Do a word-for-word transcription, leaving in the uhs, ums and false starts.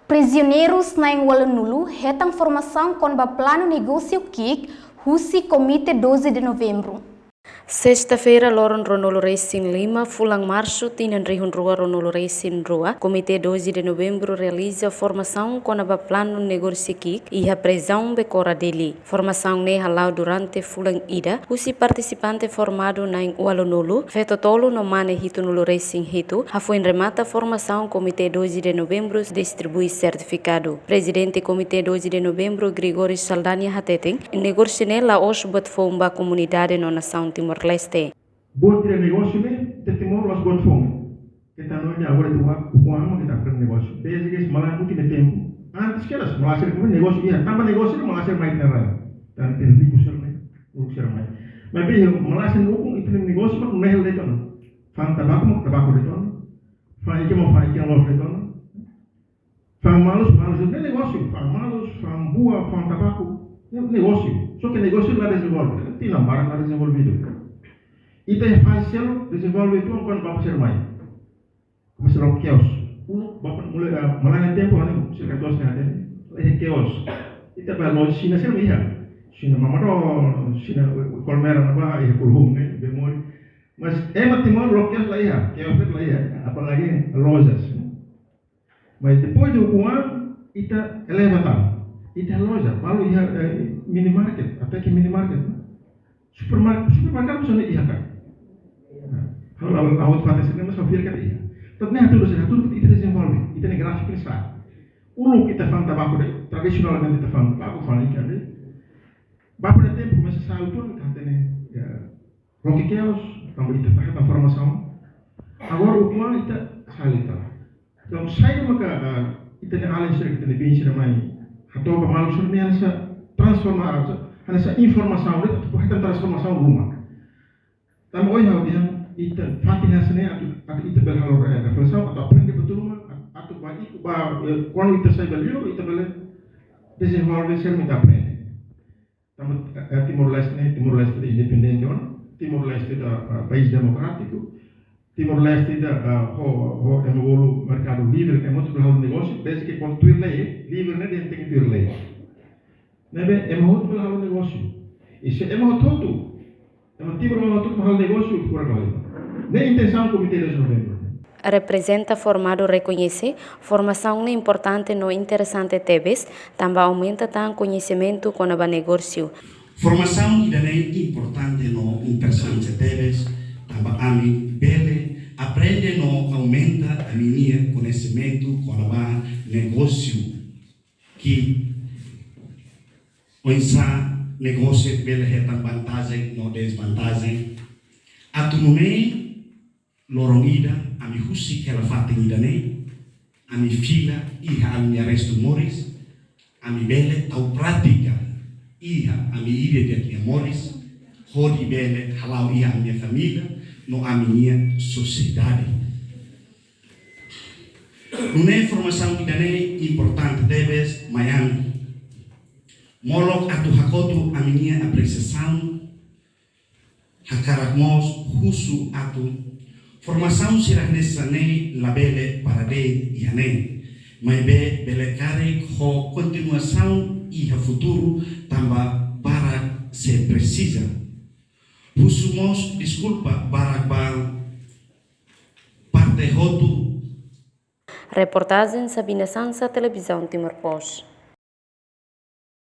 Prizioneirus na'in-ualunulu hetan formasaun kona-ba planu negósiu ki'ik husi Komité doze de Novembro. Sesta-feira, loron ruanulu-resin-lima, fulan Marsu, tinan rihun rua ruanulu-resin-rua, Komité doze de Novembro realiza formasaun kona-ba planu negósiu ki'ik iha prizaun Becora, Dili. Formasaun ne'e hala'o durante fulan ida, husi partisipante formadu na'in-ualunulu, feto tolu no mane hitunulu-resin-hitu, hafoin remata formasaun Komité doze de Novembro distribui sertifikadu. Prezidente Komité doze de Novembro, Gregório Saldanha, hateten, negósiu ne'e la'ós buat foun ba komunidade no nasaun Timor-Leste. Buat ida negósiu ne'e, iha Timor la'ós buat foun. Ita no ita agora tu wa, kuandu ita aprende negósiu. Desde que malae mutin nia tempu. Antes kedas, malae sira komesa negósiu iha. Tanba negósiu ne'e malae sira mai iha rai. Tanba iha riku sira mai, riku sira mai. Maibé malae sira ukun ita-nia negósiu mak mehel de'it ona. Fa'an tabaku mak tabaku de'it ona. Fa'an ikan mak fa'an ikan loos de'it ona. Fa'an malus, malus ne'e negósiu. Fa'an malus, fa'an buah, fa'an tabaku. Ne'e negósiu. Só que negósiu la dezenvolve. Tinan barak la dezenvolvidu. Ita iha faze seluk dezenvolve uitoan kuandu bapa sira mai. Komesa loke kios. Uluk bapa mulai, ah, malae nia tempu, anu, sira katuas ne'e hatene. La iha kios. Ita bá loja Xina sira iha. Xina mamador, Xina, eh, kolmera ne'ebá, iha Kurhum ne'e, bee moris. Mas ema Timor loke kios la iha. Kios la iha. Apalagi lojas. Mas depois de um ano, ita eleva tan. Ita loja, balu iha, eh, minimarket, até ke minimarket. Supermarket, supermarket bisa ni iha kan. Nah, ha'u la, la, ha'u fata sini mas ha'u fiar kan iha. Tapi ne'e hatudu, hatudu ita dezenvolve, ita-nia gráfiku ne'e sai. Uluk ita fa'an tabaku de'it, tradisionalmente ita fa'an tabaku, fa'an ikan de'it. Bapa nia tempu komesa sai uitoan, ita hatene, ya, loke kios, tanba ita hetan formasaun. Agora ukun ita sai tan. Entaun, saida maka, ah, ita-nia alin sira, ita-nia biin sira mai hato'o ba maluk sira ne'e hanesan transforma, hanesan informasaun, ita atu hetan transformasaun ruma. Tanba ohin ha'u dehan, ita fatin hanesan ne'e atu, atu ita bele halo, eh, reflesaun, atu aprende betul uma, atu ba iku ba, eh, kuandu ita sai ba liur, ita bele dezenvolve sira mak ita aprende. Tanba, eh, Timor-Leste ne'e, Timor-Leste ida independente ona, Timor-Leste ida, eh, país demokrátiku, Timor-Leste ida, eh, ho, ho ema bolu merkadu livre, ema hotu bele halo negósiu, desde ke kuandu tuir lei, livre ne'e dehan tenke tuir lei. Ne'ebé, ema hotu bele halo negósiu. I se ema hotu-hotu, ema Timor hotu-hotu halo negósiu, kura kali. Ne'e intensaun Komité doze de Novembro. Reprezenta formadu rekoñese, formasaun ne'e importante no interesante tebes, tanba aumenta tan koñesimentu kona-ba negósiu. Formasaun ida-ne'e importante no interesante tebes, tanba ami bele aprende no aumenta ami-nia koñesimentu kona-ba negósiu. Ke oinsá negósiu bele hetan vantajen no desvantajen. Atu nune'e, loron ida, ami husik hela fatin ida-ne'e, ami fila iha ami-nia restu moris, ami bele tau prátika iha ami ida-idak nia moris, hodi bele hala'o iha ami-nia família, no ami-nia sosiedade. Nune'e formasaun ida-ne'e importante tebes mai ami. Molok atu hakotu ami-nia apresiasaun, hakarak mós husu atu formasaun sira hanesan ne'e labele para de'it iha ne'e. Maibé bele karik ho kontinuasaun iha futuru tanba barak sei presiza. Husu mós deskulpa barak ba parte hotu. Reportajen Sabina Sansa, Televizaun Timor Post.